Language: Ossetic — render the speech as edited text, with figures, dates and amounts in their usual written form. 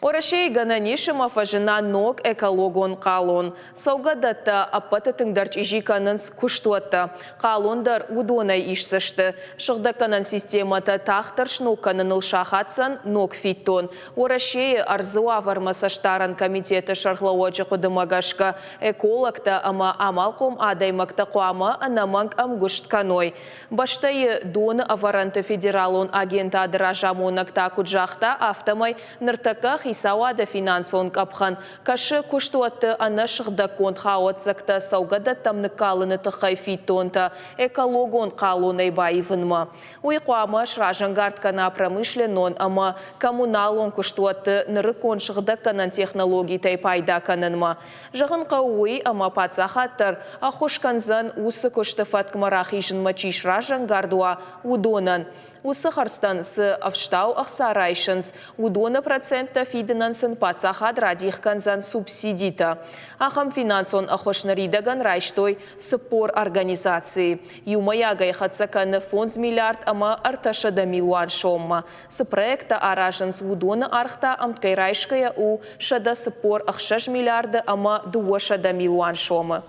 Уӕрӕсейы гӕнӕн ис ӕмӕ фӕзына ног экологон хъалон. Цӕугӕдӕттӕ ӕппӕты тынгдӕр чъизи кӕнынц куыстуӕттӕ. Хъалон дӕр уыдонӕй исдзысты. Сыгъдӕггӕнӕн системӕтӕ тагъддӕр сног кӕныныл сахаддзӕн ног фиддон. Уӕрӕсейы ӕрдзы уавӕрмӕ цӕстдарӕн комитеты сӕргълӕууӕджы хъуыдымӕ гӕсгӕ, экологтӕ ӕмӕ амалхъом адӕймӕгтӕ хъуамӕ ӕнӕмӕнг ӕмгуыст кӕной. Бӕстӕйы доны ӕвӕрӕнты федералон агентады разамонӕг та куыд загъта, афтӕмӕй ныртӕккӕ хицауады финансон къӕпхӕн кӕсы куыстуӕтты ӕнӕсыгъдӕггонд хауӕццӕгтӕ цӕугӕдӕттӕм ныккалыны тыххӕй фиддонтӕ экологон хъалонӕй баивынмӕ. Уый хъуамӕ сразӕнгард кӕна промышленнон ӕмӕ коммуналон куыстуӕтты нырыккон сыгъдӕггӕнӕн технологитӕй пайда кӕнынмӕ. Зӕгъын хъӕуы уый, ӕмӕ паддзахад дӕр ӕххуыс кӕндзӕн, уыцы куысты фӕткмӕ рахизынмӕ чи сразӕнгард уа, уыдонӕн. Уыцы хӕрдзтӕн цы ӕфстау ӕхца райсынц, уыдоны проценттӕ фидынӕн сын паддзахад радих кӕндзӕн субсидитӕ. Ахӕм финансон ӕххуыс ныридӕгӕн райстой 40 организацийы. Иумӕйагӕй хӕццӕ кӕны фондз миллиард ӕмӕ 300 милуан соммӕ. Цы проекттӕ аразынц, уыдоны аргъ та ӕмткӕй райсгӕйӕ у 146 миллиарды ӕмӕ 200 милуан сомы.